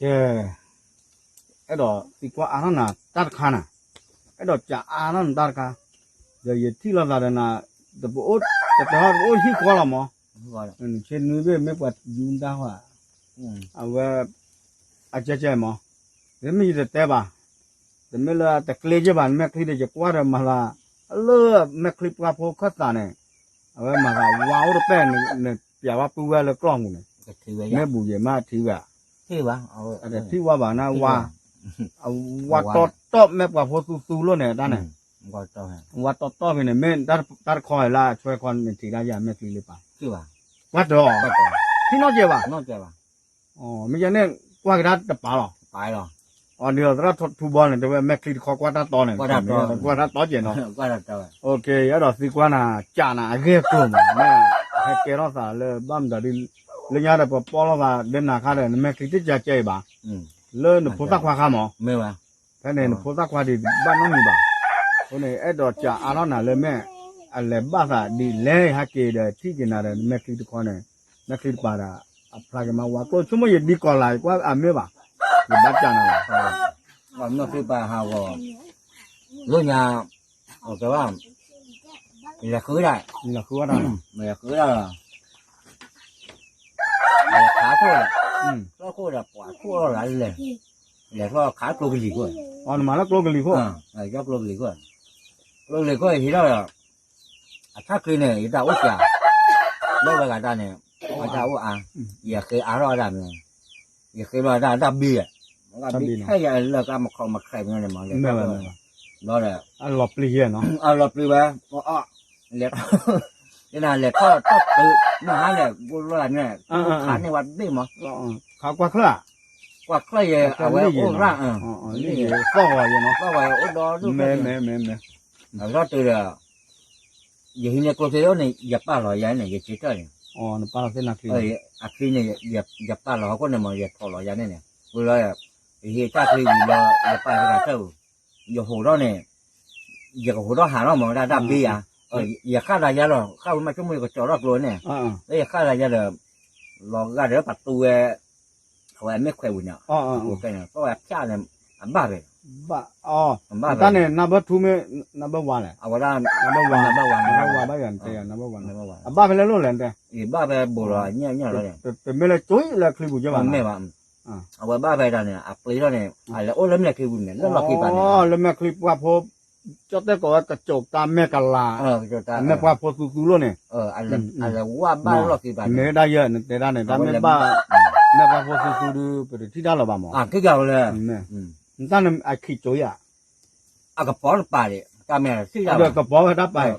ကဲ, အဲၣ်ဒိးသံကွၢ်အါထီၣ်နၤတၢ်တခါနၤ, အဲၣ်ဒိးကးအါထီၣ်နၤတၢ်တခါ, ဒီးယထံၣ်လိာ်သးဒီးနၤ, တပအိၣ်, တတဲဟီၣ်တပအိၣ်ဟံၣ်ဃီလီၤမး, နဆ့နွံဘ့ၣ်မ့ၢ်ပှၤယူနတၢ်ဃီ, အဝဲ, အကဲကဲမး, မ့ၢ်ယတတဲဘၣ်, တမ့ၢ်လၢတကျ့က့ဘၣ် နမဲာ်ချံဒီး ယကွၢ်ဒီးမၤသး, လၢမဲာ်ချံပှၢ်ဖိခၢၣ်သးန့ၣ်, အဝဲမၤသးဝါအိၣ်တပဲၢ်, နပျးဝဲပုၢ်ဝဲလၢကျီၢ်ပူၤန့ၣ်, မ့ၢ်ဘူးယဲၢ်မးထံၣ်ဘၣ်, ထံၣ်ဝဲဘၣ်နဝါ, အဝါတီတီမဲာ်ပှၢ်ဖိသူသူလိာ်န့ၣ် တၢ်န့ၣ်, ဝါတီတီဖဲန့ၣ် မ့ၢ်တၢ်တခီလၢအဆွဲခီန့ၣ် ထံၣ်ဒၣ်ယၤမဲာ်ချံလၢပၢ်, ကွၢ်တၢ်အီၤ, ထံၣ်နီၣ်ကဲဘၣ်, မ့ၢ်ယန့ၣ်ကွၢ်ကဒါတပာ်လီၤ, အီၤဒ်သိးသရၣ်ထူဘီန့ၣ် တဲဝဲမဲာ်ချံတခီကွၢ်တၢ်တီန့ၣ်, ကွၢ်တၢ်တီကဲနီၤ, အဲၣ်ဒိးသံကွၢ်နၤ ကးနၤအဂ့ၢ်အကျိၤမး, မ့ၢ်ဟဲကဲထီၣ်သးလၢဘၣ်မတၤဒ်, လၢညါဒီးပပီၢ်လိာ်သးဒီးနၤခါဒီး နမဲာ်ချံတကးကဲအံၤဘၣ်, လၢနဖိသၣ်ခွါခါမး, ဖဲန့ၣ်နဖိသၣ်ခွါဒံးဘၣ်နီတမံၤဘၣ်, အဃိန့ၣ် အဲၣ်ဒိးကးအါထီၣ်နၤလၢမ့ၢ်, အလဲၤဘၣ်သးဒ်လဲၣ် ဟဲက့ၤဒီးထံၣ်က့ၤနၤဒီး နမဲာ်ချံတခီန့ၣ်, မဲာ်ချံတပၤဒီး, အဖျါက့ၤမးဝါကျိၣ်ဆိကမိၣ်ယဒ်ကီၤလၤ ယကွၢ်အမ့ၢ်ဘၣ်, ယဘၣ်ကးနၤလီၤ, မဲာ်ချံပၤဟးဂီၤ, လိၣ်ညါ, ကဲဘၣ်, လဲၤဃုဒၣ်, လဲၤဃုဒၣ်, လဲၤဃုဒၣ်လီၤ လဲၤခးခိၣ်ဒီး, ကျီခိၣ်ဒီးပှၤခိၣ်လီၤလဲၤ, လဲၤထီၣ်ခးကျိကလံၤခိၣ်, နမၤလၢကျိကလံၤခိၣ်, ကျိကလံၤခိၣ်, ကျိကလံၤခိၣ်ဟံးထီၣ်ဒီး, အဆၣ်ချံန့ၣ် ယတၢ်အိၣ်စှၤ, လၢဝဲဂၤတၢ်န့ၣ်, အတၢ်အိၣ်အါ, ယဃ့အါထီၣ်ဝဲဒၣ်မ့ၢ်, ယဃ့ဘျီဒၣ်တၢ်ဘံၣ်, ဘံၣ်ခဲယလၢကမခီမခဲမ့ၢ်န့ၣ်မး, ဘျီဒီး, အလီၤပျံၤယဲနီၤ, အလီၤပျံၤဝဲ, လဲၤ, လဲၤထီၣ်တၢ်တုၤ, မ့ၢ်ဟါလဲၣ် ဘိလီၤန့ၣ်, ခးန့ၢ်ဝဲတဘ့ၣ်မး, ခးကွၢ်ချၢၣ်, ကွၢ်ချၢၣ်ယဲ အဝဲအိၣ်ရၣ်, သီၣ်ဂီၤယဲနီၤ, သီၣ်ဂီၤယဲအိၣ်ဒီဒူၣ်, မ့ၢ်, မ့ၢ်, မ့ၢ်, အလီၤတုၤဒီး ယဟံးန့ၢ်ကျိချံအိၣ်န့ၣ် ယပာ်လီၤယၤန့ၣ် ယဆ့ထၢၣ်န့ၣ်, နပာ်လီၤသ့ၣ်နၤချံ, အချံန့ၣ်, ယပာ်လီၤဟီၣ်ခိၣ်န့ၣ်မး ယထိးလီၤယၤန့ၣ်န့ၣ်, ဝံၤလီၤ, ယဟံးတၢ်ချံဝံၤလီၤ ယပာ်သ့ၣ်နၤထၢၣ်, ယဟိးထီၣ်န့ၣ်, ယကဟိးထီၣ်ဟးထီၣ်မး ဝဲဒၣ်တၢ်ဘံၣ်ယၤ, ယဃၣ်သးယၤလီၤ ဃၣ်ဝဲမးဆိကမိၣ်ယကကၠီၤထီၣ်ကျိန့ၣ်, လၢယဃၣ်သးယၤဒီး, လီၤဂာ်ဒီးပတူဝဲ အဝဲမ့ၢ်ခွဲးဝံၤန့ၣ်, သီၣ်ဝဲဖၠၣ်န့ၣ်, အဘၣ်ဖဲ, ဘၣ်, တၢ်န့ၣ် number two မ့ၢ် number one လဲၣ်, အဝဲဒၣ်, number one ဘၣ်ယၤနတဲယၤ number one န့ၣ်, အဘၣ်ဖဲလဲၣ်လိၣ်လဲၣ်နတဲ, ယဘၣ်ဖဲဘူးလီၤညၣ်ညၣ်လီၤ, တမ့ၢ်လၢကၠိလၢချံပူၤကၠိဘၣ်, မ့ၢ်ဘၣ်, အဝဲဘၣ်ဖဲတၢ်န့ၣ် အပျ့ၤထီၣ်န့ၣ် အလဲၤအိၣ်လၢမဲာ်ချံပူၤန့ၣ် လၢလီၢ်ခံပၤန့ၣ်, လၢမဲာ်ချံပှၢ်ဖိ ကၠီၣ်တဲၣ်ကိးဝဲကၠိၣ်တၢ်မဲာ်ကလၤ, မဲာ်ပှၢ်ဖိသူသူလိာ်န့ၣ်, အလဲၤဝၣ်ဘၣ်လၢလီၢ်ခံပၤန့ၣ်, မ့ၢ်ဝဲဒၣ်ယဲ နတဲဒၣ်န့ၣ် တၢ်မ့ၢ်ဘၣ်, မဲာ်ပှၢ်ဖိသူသူဒီး ပတထံၣ်တၢ်လၢၤဘၣ်မး, နတၢ်န့ၣ်အခံးကၠိယၤ, အကပီၤတပၤဒံး တၢ်မ့ၢ်သံၣ်တၢ်ဘၣ်,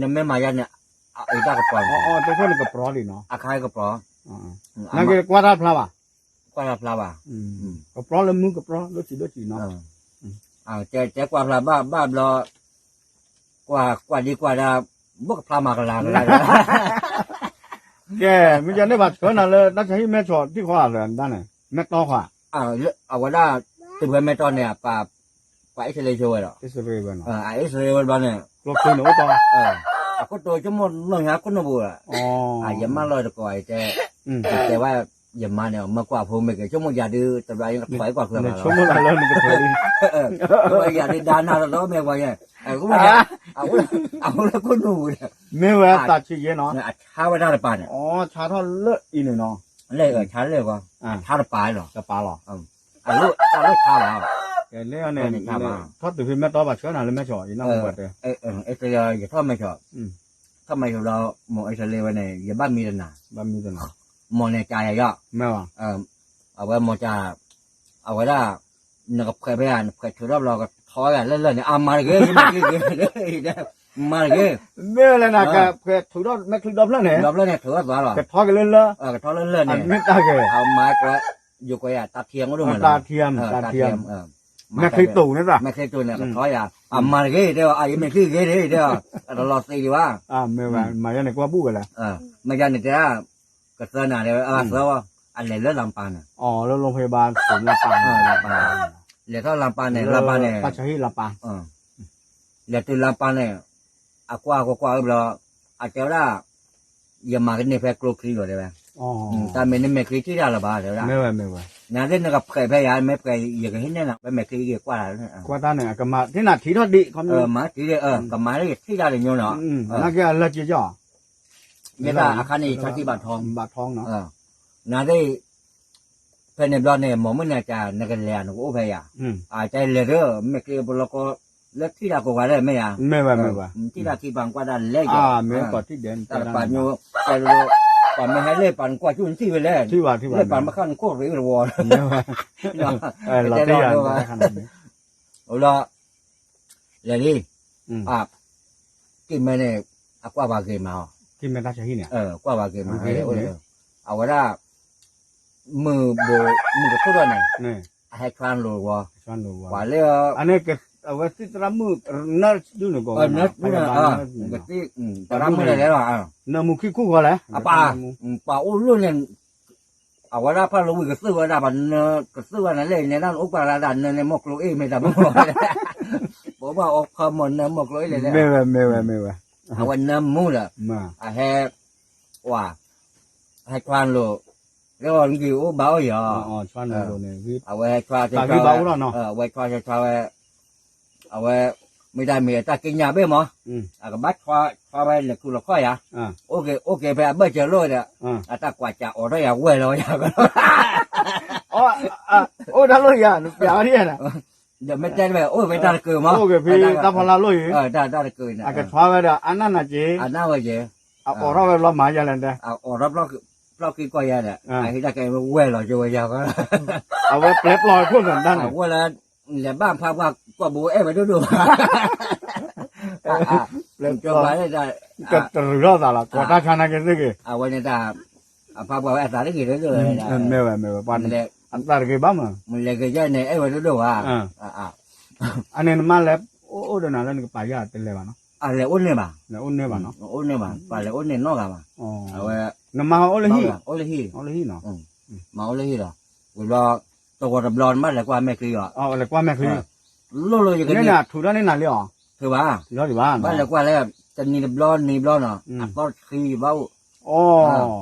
နမ့ၢ်မၤယၤန့ၣ်, အတၢ်ကပီၤန့ၣ်, တခိၣ်န့ၣ်ကပီၤဒံးနီၤ, အခါကပီၤ, နကကွၢ်တၢ်ဖျါဘၣ် ကွၢ်တၢ်ဖျါဘၣ်, ကပီၤလၢမုၢ်ကပီၤ ဒိၣ်ဆံးဒိၣ်ဆံးနီၤ, တဲကွၢ်ဖျါဘၣ် ဘၣ်ဘျီ, ကွၢ်ကွၢ်ဒံကွၢ်ဒၣ်, ဘိၣ်ကဖျါမၤကလၤကလၤ, ကဲ, မ့ၢ်ယၤန့ၣ်ဘၣ်ဆှၢနၤလၢ တၢ်ဆါဟံၣ်မဲဆီးထံၣ်ဃီဧါ လၢနတၢ်န့ၣ်, မဲၢ်တီဃီဧါ, အဝဲဒၣ်, တုၤဖဲမဲၢ်တီန့ၣ်, ပှၤအံၣ်စရ့လးဆိဝဲဒီး, အံၣ်စရ့လးဝဲဘျီန့ၣ်, ကျိချံန့ၣ်အိၣ်တီ, အခိၣ်တိဆိကမိၣ်နီၢ်ညါခိၣ်နူာ်ပူၤ, ယမၢလီၤတကိးတဲ, တဲဝဲ, ယမါန့ၣ် မၢကွၢ်ဖိမ့ၢ်က့ၤ ဆိကမိၣ်ယၤဒုး တဘျီအံၤကထွဲကွၢ်ချၢဘၣ်လီၤ, ဆိကမိၣ်လၢနကထွဲ, ယၤဒုးဒါနၤတလီၤမ့ၢ်ပှၤယဲ, အဃိလၢခိၣ်နူာ်ပူၤန့ၣ်, မ့ၢ်ဝဲသးဆံးယဲနီၤ, အဆါဝဲတၢ်တပၤန့ၣ်, ဆါထီၣ်လၢအံၤန့ၣ်နီၤ, လၢဆါလၢ, ဆါတပၤလီၤ, တပၤလီၤ, အလိၣ်တၢ်လိၣ်ဆါဘၣ်, လၢန့ၣ်, ထီၣ်တုၤဖဲမဲၢ်တီဘၣ်ဆှၢနၤလၢမဲၢ်ဆီး ယနၢ်ဟူပှၤတဲ, ယထီၣ်မဲၢ်ဆီး, ထီၣ်မဲၢ်ဆီးဘျီ, မိၢ်အံၣ်စရ့လးဝဲန့ၣ် ယဘၣ်မံတနၤ, ဘၣ်မံတနၤ, မိၢ်န့ၣ်ကးယၤယီၤ, အဝဲမိၢ်ကး, အဝဲဒၣ်, နကဖှဲးဖဲဧါ နဖှဲးထုးထီၣ်ဘျီ ကထီယၤလၢလၢၢ်န့ၣ် အမၤတဂ့ၤ ယမၤတဂ့ၤ, မၤတဂ့ၤ, မ့ၢ်ဝဲလဲၣ်နကဖှဲးထုးထီၣ်မဲာ်ချံဒီဖျၢၣ်န့ၣ်, ဒီဖျၢၣ်န့ၣ်ထုးထီၣ်သးလီၤ, ကထီက့ၤလၢလၢၢ်, ကထီလၢလၢၢ်န့ၣ်, အမ့ၢ်တၢ်ဂ့ၤ, အမၤကွဲး, ယကွဲးယၤ တၢ်ထံအမ့ၢ်ဒိၣ်မး, တၢ်ထံ, မဲာ်ချံတိၢ်န့ၣ်သး, မဲာ်ချံတိၢ်န့ၣ် ကထီယၤ, အမၤတဂ့ၤတဲအီၤ အယမဲာ်ချံဂ့ၤန့ၣ်တဲအီၤ, အတလီၤသံးဒံးဘၣ်, မ့ၢ်ဝဲ မၤယဲန့ၣ်ကွၢ်ဘူၣ်ဝဲလဲၣ်, မ့ၢ်ယဲန့ၣ်တဲ ကသၢနၤတဲဝဲ သၢဝဲ, အလဲၤလၢလၢ်ပၢ်န့ၣ်, လၢလီၢ်ဖဲဘၣ် လၢ်ပၢ်, လဲၤထီၣ်လၢ်ပၢ်န့ၣ် လၢ်ပၢ်န့ၣ်, လဲၤတုၤလၢ်ပၢ်န့ၣ်, အကွၢ်ကွၢ်ကွၢ်ဝဲဘျီ, အတဲဝဲဒၣ်, ယမၤကန့ၢ်ဖဲကျိချံလီၤတဲဝဲ, တၢ်မ့ၢ်န့ၣ်မဲာ်ချံထံၣ်တၢ်လၢၤဘၣ်တဲဝဲဒၣ်, မ့ၢ်ဝဲ, နသ့ၣ်နကဖှဲးဖဲယၤ မ့ၢ်ဖှဲးယကဟ့ၣ်နဲၣ်နၤ ဝဲမဲာ်ချံဂ့ၤကွၢ်လၢ်, ကွၢ်တၢ်န့ၣ် ကမၤထံၣ်နၤထံထီၣ်ဒံးခီမ့ၢ်, မၤထံၣ်, ကမၤလၢယထံၣ်တၢ်တညိနီၤ, နာ်က့အလၢက့ၤကီၢ်, မ့ၢ်တၢ်အခါန့ၣ်ယဆါထံဘၣ်ထီ, ဘၣ်ထီနီၤ, နသ့ၣ် ဖဲန့ၣ်ဘျီန့ၣ် မ့ၢ်မုၢ်နၤကနကလဲၤနကအိၣ်ဖဲယၤ, အကလဲၤဒီး မဲာ်ချံပလီကီ လၢထံၣ်တၢ်ကိးဂၤလၢမ့ၢ်ယၤ, မ့ၢ်ဝဲမ့ၢ်ဝဲ, ထံၣ်တၢ်ခံပှၤနကွၢ်တၢ်လဲၣ်ယၤ, တၢ်တပာ်ညိ, ပှၤမ့ၢ်ဟဲလၢပှၤနကွၢ်ကၠူၣ်နထံၣ်ဝဲလဲၣ်, လၢပှၤမ့ၢ်ခီနခိၣ်ရ့ဝဲ, လီၤ, လီၤ, လဲၤလံ, က့ၤမဲန့ၣ် အကွၢ်ပှၤဂ့ၤမးအီၤ, ကွၢ်ပှၤဂ့ၤမး, အဝဲဒၣ် မုၢ်ဘိး မုၢ်ကထိၣ်ထီၣ်န့ၣ်, အဟဲဆွါလိာ်ဝီၤ, ပှၤလၢ အဝဲသ့ၣ်သရၣ်မုၣ် နၢ်ဒုန့ၣ်ကီး, သရၣ်မုၣ်လဲၤလဲၤလီၤ, နၢမူခံခူၣ်ဃီလဲၣ်, အပၢ်, ပှၤအိၣ်လၢန့ၣ်, အဝဲဒၣ်ဖးလီၤဝံၤကသုၢ်ဝဲဒၣ် ပှၤနၢကသုၢ်ဝဲဒၣ်န့ၣ်လဲၣ် နဲဒၣ်အိၣ်ပှၤလၢဒၣ်နၢန့ၣ် မိၢ်ကျိၤအ့ၣ်မ့ၢ်တၢ်မုၢ်လီၤ, ပဘၣ်အိၣ်ခီမီၤနၢမိၢ်ကျိၤအ့ၣ်လဲၣ်လဲၣ်, မ့ၢ်ဝဲ, မ့ၢ်ဝဲ, မ့ၢ်ဝဲ, အဝဲနၢမူဒီး, အဟဲ ဝၤ, ဟဲဆွါလိာ်, လၢအီၤနက့ၤအိၣ်ဘၣ်အိၣ်ယီၤ, အဝဲဟဲဆွါ, အဝဲဆွါဆွါဝဲ, အဝဲ, မ့ၢ်တၢ်မ့ၢ်တၢ်က့ညါဘ့ၣ်မး, အကဘၣ်ဆွါဆွါဝဲလဲၤခူလီၤခီၣ်ယၤ, အိၣ်က့ၤအိၣ်က့ၤဖဲအဘၢၣ်စၢၤလိာ်ဒီး, အတၢ်ကွၢ်ကၢ်အိးထီၣ်ယၤဝဲလီၤယၤ, အိၣ်တၢ်လိာ်ယၤ, နပျးဝဲဒ်ယၤ, ဒီးမ့ၢ်တဲဝဲ အိၣ်ဖဲတၢ်တကုာ်မး, အိၣ်က့ၤဖဲတၢ်ဖီလာ်လိာ်ယၤ, တၢ်တကုာ်န့ၣ်, အကဆွါဝဲဒီး အနၢ်နၤက့ၤ, အနၢ်ဝဲက့ၤ, အအိးထီၣ်ဝဲဘျီမၤယၤလဲၣ်တဲ, အအိးထီၣ်ဖျီၣ်ခံကွၢ်ယၤဒီး, အဟံးတၢ်ကဲဝဲလီၤက့ၤဝဲယၤ, အဝဲပျဲပျီခိၣ်သးဒၣ်န့ၣ်, အဝဲလၢ, လဲၤဘၣ်ဖးပှၢ်ကိာ်ဘိအဲၣ်ဝဲဒိၣ်ဒိၣ်ဘၣ်, ကတရူးထီၣ်သးလီၤ ကိးတၢ်ဆါနာ်က့ၤသ့ၣ်က့ၤ, အဝဲန့ၣ်တၢ်, အဖးပှၢ်ဝဲအသးလၢဂ့ၤဒိၣ်ဒိၣ်, မ့ၢ်ဝဲမ့ၢ်ဝဲ, အသးတဂ့ၤဘၣ်မး, လဲၤက့ၤယဲန့ၣ် အဲၣ်ဝဲဒိၣ်ဒိၣ်ဘၣ်, အန့ၣ်နမါလဲၤအိၣ်အိၣ်ဒီးနၤလၢနကပာ်ယၤတလဲၤဘၣ်နီၤ, အလဲၤအိၣ်န့ၢ်ဘၣ်, လဲၤအိၣ်န့ၢ်ဘၣ်နီၤ, အိၣ်န့ၢ်ဘၣ်, ပှၤလဲၤအိၣ်န့ၢ်နီတဂၤဘၣ်, အဝဲ, နမါအိၣ်လၢဟံၣ်, အိၣ်လၢဟံၣ်, မၤအိၣ်လၢဟံၣ်ဒီး, ဝံၤဘျီ, တဝီတဘျီနဘၣ်လဲၤကွၢ်မဲာ်ချံအီၤ, လဲၤကွၢ်မဲာ်ချံ, လိၣ်လိၣ်ယကန့ၣ်, ထုးထီၣ်န့ၢ်နၤလံအီၤ, ထုးဘၣ်, ဘၣ်လဲၤကွၢ်လၢ, တနံၤတဘျီနံၤဘျီနီၤ, အသီတဆံဘၣ်အိၣ်,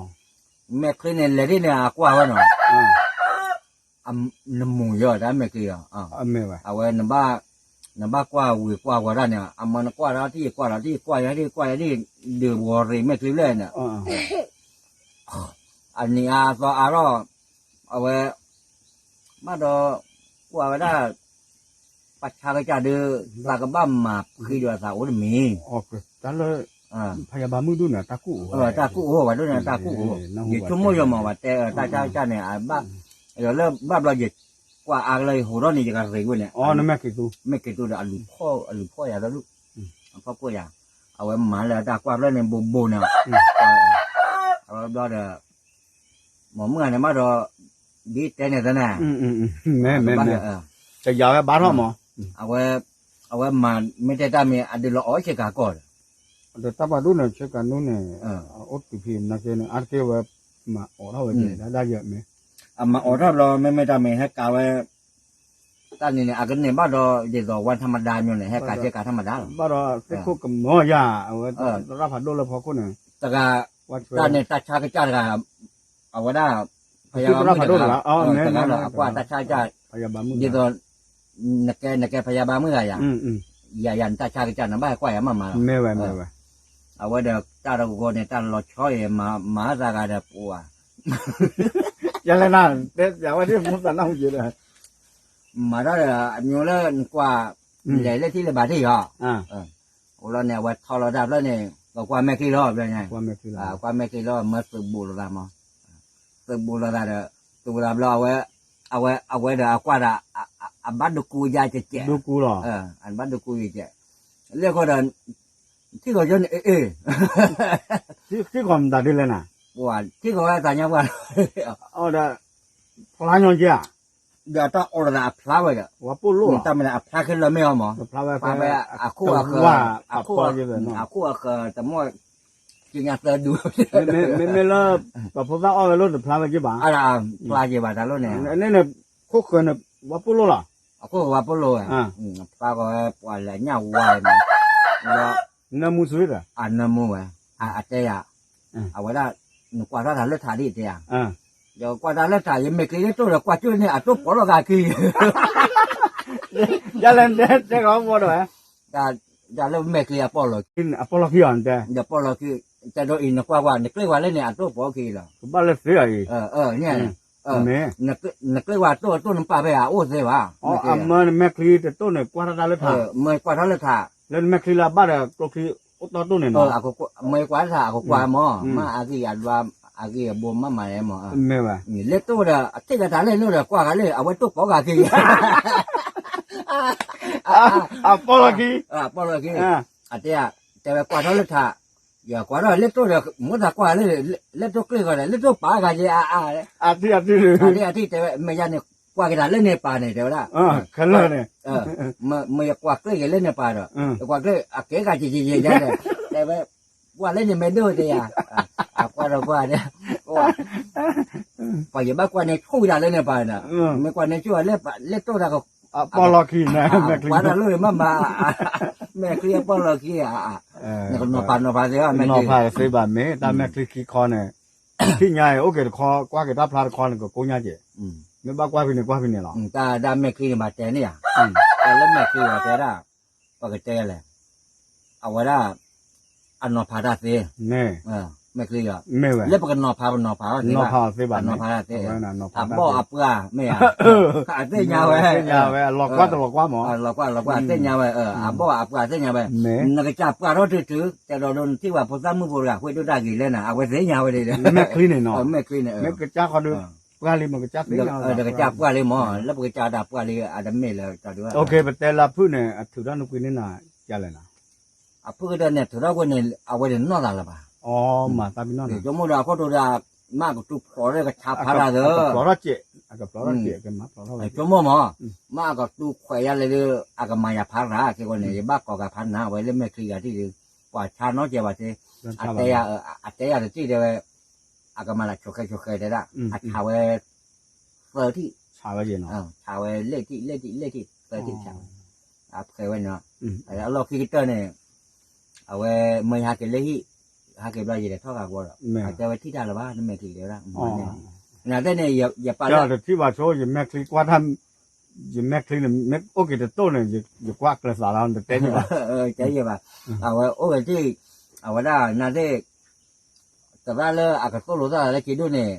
မဲာ်ချံန့ၣ် လဲၤဒ်န့ၣ် အကွၢ်ဝဲနီၤ, နမူၤယီၤတၢ်မဲာ်ချံအီၤ, အဝဲ, နဘၣ်ကွၢ်ဝံၤကွၢ်ဝီၤတၢ်န့ၣ် အမၤနကွၢ်ဒီးထံၣ်ကွၢ်ဒီးထံၣ်ကွၢ်ယၤထံၣ်ကွၢ်ယၤထံၣ်, ဒုးဝီၤရ့မဲာ်ချံဖျၢၣ်န့ၣ် အနံၤအါအသီအါထီၣ်, အဝဲ, ဘၣ်ဒီး, ကွၢ်ဝဲဒၣ်, ပှၤဆါကစၢ်ဒုး, သးကဘၣ်မၤဖှံဒီးသးအိၣ်တမံၤ, တၢ်လၢ, ဖယဘၣ်မုၢ်ဒိၣ်န့ၣ် တၢ်ကူၣ်အိၣ်, တၢ်ကူၣ်အိၣ်ဝဲဒိၣ်န့ၣ်တၢ်ကူၣ်အိၣ်, ယဆိကမိၣ်ယမၤဝဲတဲတၢ်ဆါကစၢ်န့ၣ် အဘၣ်, လၢဘၣ်ဘျီယကွၢ်အါကလၢယဟိးထီၣ်န့ၣ် ယကရ့ဝဲန့ၣ်, မဲာ်က့ၤသူ, အလုၢ်ဖီၣ်ယၤဒီး, အဖီခိၣ်ယၤ, အဝဲမၤလၢတၢ်ကွၢ်ဖျၢၣ်န့ၣ် ဘိးဘိးန့ၣ်, အဝဲဘျီဒီး, မ့ၢ်မုၢ်ဂၤန့ၣ်ဘၣ်ဒီး, ဒ်တဲန့ၣ်သ့န့ၣ်, မ့ၢ်, တယၤဝဲဘါထီၣ်မး, အဝဲ, အဝဲမၤမ့ၢ်တဲတၢ်မ့ၢ်အဒုးလီၤအီၣ်ဆ့ကၤကီၢ်ဒီး, ဒီးတၢ်ပှၤဒိၣ်န့ၣ်ဆ့ကၤနိန့ၣ်, အိၣ်တုၤဖံးနာ်က့န့ၣ် အါတက့ၢ်ဝဲ, မၤအိးထီၣ်ဝဲက့ၤဒၣ်ယဲၢ်မ့ၢ်, အမၤအိးထီၣ်ဘျီ မ့မ့ၢ်တၢ်မ့ၢ်ဟဲကၤဝဲ တၢ်န့ၣ်န့ၣ် အကန့ၢ်ဘၣ်ဒီး ဒ်သိးဝါထမဒါမျိုးန့ၣ် ဟဲကၤဆ့ကၤထမဒါလီၤ. ဘၣ်ဒီးသ့ၣ်ခိၣ်ကမီၤယၤ အဝဲသရၣ်ဖးဒိၣ်လၢဖီခိၣ်န့ၣ်, တဂၤ, တၢ်န့ၣ်တၢ်ဆါကစၢ်တဂၤ, အဝဲဒၣ်, ဖယါဘါမုၣ်တဂၤ, တဂၤလီၤ အကွၢ်တၢ်ဆါကစၢ်, ဒ်သိး, နကဲ နကဲဖယါဘါမုၣ်တဂၤယၤ, ယၤယၤနတၢ်ဆါကစၢ်န့ၣ် ဘၣ်ဟဲကွၢ်ယၤမးမးလီၤ. မ့ၢ်ဝဲမ့ၢ်ဝဲ, အဝဲဒီးတၢ်တဂီၤန့ၣ် တၢ်လီၤဆီအံၤ မၤသးဂၤဒီးပှၤ ယလဲၤနၤ, တဲပျးဝဲဒ်မူသးနၢ်ဟူက့ၤဒီး, မၤထီၣ်ဒီး အမျိုးလၢနကွၢ်, လဲၤလၢထံၣ်လၢဘၣ်ထံၣ်ယီၤ, အိၣ်လီၤန့ၣ် အဝဲထီလီၤတၢ်ဖျၢၣ်န့ၣ် ပကွၢ်မဲာ်ချံလီၤဖျၢၣ်န့ၣ်, ကွၢ်မဲာ်ချံလီၤ မၢသုးဘူးလိာ်သးမး, သုးဘူးလိာ်သးဒီး, သုးဘူးလိာ်သးဘျီအဝဲ, အဝဲ, အဝဲဒီးအကွၢ်ဒီး, အဘၣ်ဒိကူယါကဲးကဲး, အဘၣ်ဒိကူယါကဲး, လၢဃီဒီး ထံၣ်ကီၤယဲန့ၣ် အ့ၣ်, ထံၣ်ကီၤမတၤဒ်လဲၣ်နၤ, ပှၤထံၣ်ကီၤဝဲသးညါပှၢ်, ဒီး, ဖျါညီက့ဧါ, ဒီးတၢ်အိၣ်လီၤသးအဖျါဝဲဒီး, တၢ်မ့ၢ်အဖျါခဲလၢာ်မ့ၢ်အီၤမး, ဖျါဝဲဖဲ, အခိၣ်အဃၢၤ, အခိၣ်အဃၢၤတမီၢ်, ကညါသၢဒူ, မ့မ့ၢ်လၢ, ပှၤဖိသၣ်အီၣ်ဝဲလိၣ်တဖျါဝဲက့ဘၣ်, ဖျါက့ဘၣ်တၢ်လိၣ်န့ၣ်, န့ၣ်န့ၣ်, ခိၣ်ဃၢၤန့ၣ်, ဝါပိၢ်လိၣ်လီၤ, အခိၣ်ဃၢၤဝါပိၢ်လိၣ်ဝဲ, ဖျါကီၤဝဲပှၤလဲၤညၣ်ဝါ, နၢမူစွံဒီး, အနၢမူဝဲ, အတဲယၤ, အဝဲဒၣ်, နကွၢ်ထီၣ်သးလၢထးဒ်တဲယၤ, ယကွၢ်တၢ်လၢထး ယမဲာ်ချံလၢတိၢ်ဒီးကွၢ်ကၠိန့ၣ် အတိၢ်ပိာ်လီၤဂာ်ခံ ယလဲၤတဲ တဲကီးဘီဒီး တၢ်လၢမဲာ်ချံအပီၣ်လီၤခံ အပီၣ်လီၤခံအီၤ နတဲ ယပီၣ်လီၤခံ တဲဒိအံၤ နကွၢ်ကွၢ် နကျ့ၢ်ဝဲလၢန့ၣ် အတိၢ်ပိာ်ခံလီၤ ကဘၣ်လၢသ့အံၤ နကျ့ၢ်ဝဲတိၢ် တိၢ်နပာ်ဖဲအအိၣ်သ့ဘၣ် အမၢနမဲာ်ချံတတိၢ်န့ၣ် ကွၢ်ထီၣ်တၢ်လၢထး မၢကွၢ်ထီၣ်လၢထး လၢနမဲာ်ချံလၢအဘၣ်ဒီး ကျိချံအိၣ်တီၢ်တိၢ်န့ၣ်နီၤ မၢကွၢ်ထး အကကွၢ်မး မ့ၢ်အဂံၢ်အဒွါ အဂံၢ်အဘိမးမးမး လၢတိၢ်ဒီး အထံၣ်လၢထးလၢလိၣ်ဒီး ကွၢ်ဂၤလၢ အဝဲတိၢ်ပိာ်ဂၤခံ အပီၣ်လီၤခံ အပီၣ်လီၤခံ အတဲ တဲဝဲကွၢ်ထီၣ်လၢထး ယကွၢ်ထီၣ်လၢတိၢ်ဒီး မ့ၢ်သးကွၢ်လၢ လၢတိၢ်ကျ့ၢ်ဃီဒီး လၢတိၢ်ပာ်ဂၤယဲအါအါ အထံၣ်အထံၣ်တဲဝဲ မ့ၢ်ယါန့ၣ် ကွၢ်က့ၤတၢ်လၢန့ၣ်ပာ်န့ၣ် တဲဝဲဒၣ် မ့ၢ်ယကွၢ်ကျ့ၢ်က့ၤလၢန့ၣ်ပာ်ဒီး ယကွၢ်ကျ့ၢ် အကဲဂၤက့ၤက့ၤယဲယါဒီး တဲဝဲ ကွၢ်လၢန့ၣ်မ့ၢ်ဒိၣ်တဲယၤ အကွၢ်ဒီးကွၢ်ဒီး ပှၤယဘၣ်ကွၢ်န့ၣ်ဆူၣ်ဝဲဒၣ်လၢန့ၣ်ပာ်ဒီး မ့ၢ်ကွၢ်န့ၣ်ဆူၣ်ဝဲလၢတိၢ်ဒီး အပီၣ်လီၤခံန့ၣ် ကွၢ်တၢ်လိၣ်မးမး မဲာ်ချံအပီၣ်လီၤခံ နကနီၤဖးနီၤဖးသ့ဘၣ် နီၤဖးသ့ဘၣ်မ့ၢ် တၢ်မဲာ်ချံခံခီန့ၣ် ထံၣ်ညါအံၤ အိၣ်က့ၤတခီ ကွၢ်က့ၤတၢ်ဖျါတခီန့ၣ် ကကိညါက့ၤ မ့ၢ်ဘၣ်ကွၢ်ဖဲန့ၣ် ကွၢ်ဖဲန့ၣ်လီၤ တၢ်မဲာ်ချံန့ၣ် ဘၣ်တဲန့ၣ်ဧါ တၢ်လၢမဲာ်ချံအတဲဒၣ် ပကတဲလဲၣ် အဝဲဒၣ် အနီၤဖးတၢ်သ့ မဲာ်ချံ လၢပကနီၤဖး ပနီၤဖးအီၤသ့ဘၣ် အနီၤဖးတၢ်သ့ အဘီၣ်အပှၢ် မ့ၢ်ဧါ အသ့ၣ်ညါဝဲ လီၤကွၢ်တလီၤကွၢ်မး လီၤကွၢ်လီၤကွၢ် အသ့ၣ်ညါဝဲ အဘီၣ်အပှၢ်သ့ၣ်ညါဝဲ နကစၢ်ပှၢ်ထီၣ်တုၤတုၤ တဲဒီးဒိနထံၣ်ဝဲဖိသၣ်မုၣ်ဖိတဂၤ ဃ့ဒိၣ်တၢ်ဂ့ၤလဲၣ်နၤ အဝဲသ့ၣ်ညါဝဲဒ်လဲၣ် မဲာ်ချံန့ၣ်နီၤ မဲာ်ချံန့ၣ် မ့ၢ်ကစၢ်ဃီဒီး ပှၢ်လံ မ့ၢ်ကစၢ်သ့ၣ်ညါ ဒီးကစၢ်ပှၢ်လံမး လၢပကစၢ်တၢ်ပှၢ်လံ အတမ့ၢ်လၢ ပတဲလၢအဖုၣ်န့ၣ် အထုးထီၣ်နကွံာ်န့ၢ်နၤ ကလဲၣ်နၤ အဖုၣ်ကတၢၢ်န့ၣ် ထုးထီၣ်ကွံာ်န့ၣ် အဝဲန့ၣ်နီၢ်သးလၢၤဘၣ် မၤသးပ့ၤနီၣ် ယဆိကမိၣ်ဒီးအခိၣ်တိဒီး မ့ၢ်အကတူဖျိးလၢကဆါဖးတၢ်သၢ အကဖျိးထီၣ်စဲး အကဖျိးထီၣ်စဲး ကမၤဖျိးထီၣ်ဝဲ ဆိကမိၣ်မး မ့ၢ်အကတူခွဲးယါလဲၣ်လၢ အကမၤယၤဖးတၢ် ခဲကီန့ၣ် ယဘၣ်ကိးဂၤဖးနၤ အဝဲလၢမဲာ်ချံဂၤထံၣ်ဒီး ပှၤဆါနီၢ်ကဲဘၣ်သ့ အတဲယၤတထံၣ်တဲဝဲ အကမၤလၢဆိးဃဲဆိးဃဲတဲဒၣ် အဆါဝဲ သၢထံၣ် ဆါဝဲ လဲၣ်ထံၣ် လဲၣ်ထံၣ် လဲၣ်ထံၣ် သၢထံၣ်ဆါဝဲ အဖှဲးဝဲန့ၣ် အလီၢ်ခံကတၢၢ်န့ၣ် အဝဲမၢယဟးက့ၤလၢဟံၣ် ဟးက့ၤဘျီယလဲၤထီၣ်ဂၤကဝီၤဒီး အတဲဝဲထံၣ်တၢ်လၢၤဘၣ် နမဲာ်ချံတဲဝဲဒၣ် နတဲန့ၣ် ယပာ်လၢ တထံၣ်ဘၣ်ဆိ ယမဲာ်ချံကွၢ်တၢ် ယမဲာ်ချံန့ၣ် မ့ၢ်အိၣ်က့ၤတတိၢ်န့ၣ် ယကွၢ်ကျဲးစးလီၤ နတတဲန့ၣ်ဘၣ် တဲယဲဘၣ် အဝဲအိၣ်ဝဲထံၣ် အဝဲဒၣ်နသ့ၣ် သရၣ်လၢအကသိၣ်လိသၣ်လၢက့ဒိၣ်န့ၣ်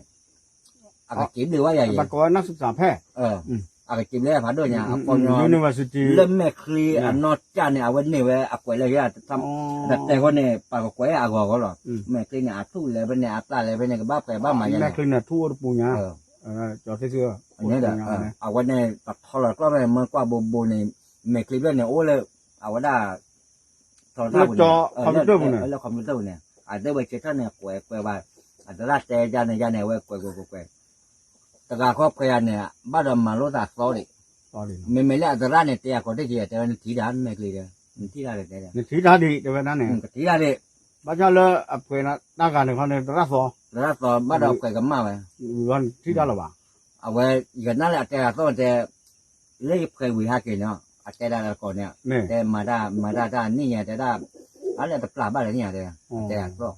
အကက့ဘျုးဝဲယၤယဲ ဘၣ်ကိးဝဲနၢ်စူၣ်စးဖဲ အကက့ဘျုးဖးဒိၣ်ညါ အကီညီ လၢမဲာ်ချံအနီၢ်ကၢ်န့ၣ် အဝဲန့ၢ်ဝဲအကွဲးလၢယၤ တတဲဃီန့ၣ် ပှၤကကွဲးအဂီၢ်ဂီၢ်လီၤ မဲာ်ချံန့ၣ် အထူၣ်လဲၤဖဲန့ၣ် အပျၢ်လဲၤဖဲန့ၣ် ကဘၣ်ဖှဲးဘၣ်မၤယါန့ၣ် မဲာ်ချံန့ၣ်ထူၣ်အိၣ်တပူၤညါ ကၠီသ့ၣ်သု အဝဲန့ၣ် ပထီလီၤကျီၢ်ဖဲန့ၣ် မ့ၢ်ကွၢ်ဘိဘိန့ၣ် မဲာ်ချံဖျၢၣ်န့ၣ် အိၣ်လၢ အဝဲဒၣ် ထီတၢ်ပူၤန့ၣ် လၢ computer ပူၤန့ၣ် အဒဲဝဲဆဲးထီၣ်န့ၣ် ကွဲးကွဲးဘၣ် အသရၣ်တဲယါန့ၣ်ယါန့ၣ် အဝဲကွဲးကွဲးကွဲးကွဲး တဂၤဃီဖှဲးယၤန့ၣ် ဘၣ်ဒီးမၤလိသးသီဒံး မ့မ့ၢ်လၢအသရၣ်န့ၣ် တဲယၤကိးတ့ၢ်က့ၤ တဲဝဲနထံၣ်တၢ် နမဲာ်ချံဒီး နထံၣ်တၢ်ဒီးတဲ နထံၣ်တၢ်ဒံး တဲဝဲဒၣ်န့ၣ် ကထံၣ်တၢ်ဒံး ဘၣ်ဆၣ်လၢအဖှဲးတၢ်ဂၤန့ၣ်ခီန့ၣ် သရၣ်သီ သရၣ်သီ ဘၣ်ဒီးဖှဲးကမၣ်ဝဲ နထံၣ်တၢ်လၢၤဘၣ် အဝဲ ယကနၣ်လၢအတဲအသီၣ်တဲ လၢယဖှဲးဝံၤဟဲက့ၤန့ၣ် အတဲဒၣ်လၢကိးန့ၣ် တဲမၤတၢ်မၤတၢ်တၢ်နံၣ်ညါတဲဒၣ် အလၢတပျၢ်ဘၣ်လၢနံၣ်ညါတဲ အတဲအသီၣ်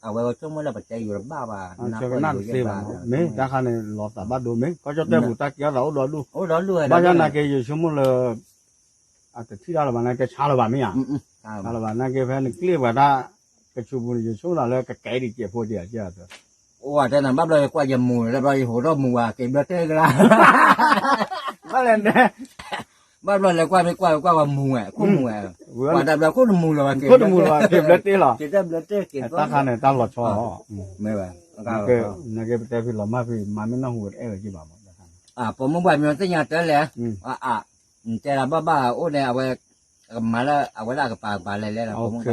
အဝဲဆိကမိၣ်လၢပတဲယိၤတဘၣ်ဘၣ် နၢ်ပၢၢ်ယိၤတဘၣ် မ့ၢ်တၢ်ခါန့ၣ် လီၤသးဘၣ်ဒိမ့ၢ် ကီၢ်ကၠီၣ်တဲၣ်ပူၤတၢ်ကဲထီၣ်သးအိၣ်ဒီဒူၣ် ဘၣ်ဆၣ်နာ်က့ ယဆိကမိၣ်လၢ အတထံၣ်တၢ်လၢၤဘၣ် နာ်က့ဆါလၢၤဘၣ်မ့ၢ်ဧါ ဆါလၢၤဘၣ် နာ်က့ဖဲနကျ့ၢ်ပှၤတၢ် ကဆူးပူၤန့ၣ် ယဆိကမိၣ်လၢကကဲဒံးကဲးဖိဒံးဧါ ကဲ အိၣ်ဝဲတဲနၤ ဘၣ်ဘျီယကွၢ်ယမူၤလၢဘျီယဟိးထီၣ်မူၤဝဲက့ၤဘျၢတဲကလါ ဘၣ်လဲၣ် ဘၣ်ဘျီလဲၤကွၢ်မ့ၢ်ကွၢ်ကွၢ်ဝဲမူၤဝဲ ခိၣ်မူၤဝဲ ပှၤတဘျီခိၣ်တမူၤလၢၤဝဲက့ၤ ခိၣ်တမူၤလၢၤဝဲ က့ၤဘျၢတဲလီၤ က့ၤတဲဘျၢတဲက့ၤ တၢ်ခါန့ၣ် တၢ်လီၤဆီ မ့ၢ်ဝဲ နာ်က့ပတဲဖဲလီၤမၢ်ဖဲ မၤမ့ၢ်နီၢ်ဟူဝဲတအဲၣ်ဝဲက့ၤဘၣ်မး ပိာ်မုၣ်ပှၤမ့ၢ်သ့ၣ်ညါတၢ်လဲၣ် အ တဲဒၣ်ဘၣ်ဘၣ်အိၣ်န့ၣ် အဝဲ ကမၤလၢအဝဲဒၣ်ကပၤကပၤလဲၤလဲၣ်လီၤ နီၤ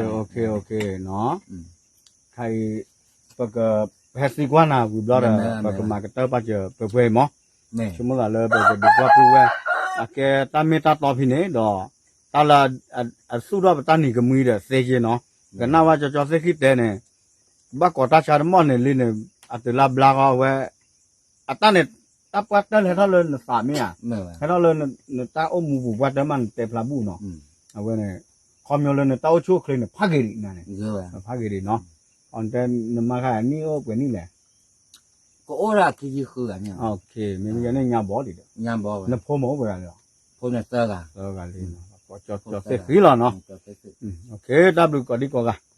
ခါအံၤ ပက ဟဲသံကွၢ်နၤဝံၤဘျီဒီး ပကမၤကတၢၢ်ပာ်စၢၤပှဲၤပှဲၤအံၤမး ဆိကမိၣ်သးလၢပကဒုးကွၢ်ပုၢ်ဝဲၢ် အကဲတၢ်မ့ၢ်တၢ်တီဖဲန့ၣ်ဒီး တၢ်လၢ အသူၣ်ထီၣ်ပတၢ်နံၤကမှံဒီးသ့က့နီၤ ကနၣ်ဝဲကၠီကၠီသ့ၣ်ခံတဲန့ၣ် ဘၣ်ကိးတၢ်ဆါတမီၢ်န့ၣ်လံန့ၣ် အတုၤလၢဘျါဃီဝဲ အတၢ်န့ၣ် တၢ်ပှၢ်တၢၢ်လၢဟဲထီၣ်လၢနသးမ့ၢ်ဧါ, ဟဲထီၣ်လၢနတၢ်အိၣ်မူပူၤပှၢ်တၢၢ်မးနတဲဖျါဘူၣ်နီၤ, အဝဲန့ၣ် ခီပညီလၢနတၢ်အိၣ်ဆူၣ်အိၣ်ချ့န့ၣ် ဖးဂ့ၤဒံးနၤန့ၣ်, ဖးဂ့ၤဒံးနီၤ, အနတဲနမါခါနံၣ်အိၣ်ပှဲၤနံၣ်လဲၣ်, ကအိၣ်ဒၣ်ခံဆံဃုဂၤန့ၣ်, မ့မ့ၢ်ယဲန့ၣ်ညါဘီဒံးဒီး, နဖိမ့ၢ်အိၣ်ပှဲၤဂၤလဲၣ်, ဖိန့ၣ်သၢဂၤ, သၢဂၤလံ, ကၠီသ့ၣ်ဃံလီၤနီၤ, တၢ်ဘျုးကိးဒံကိးဂၤ,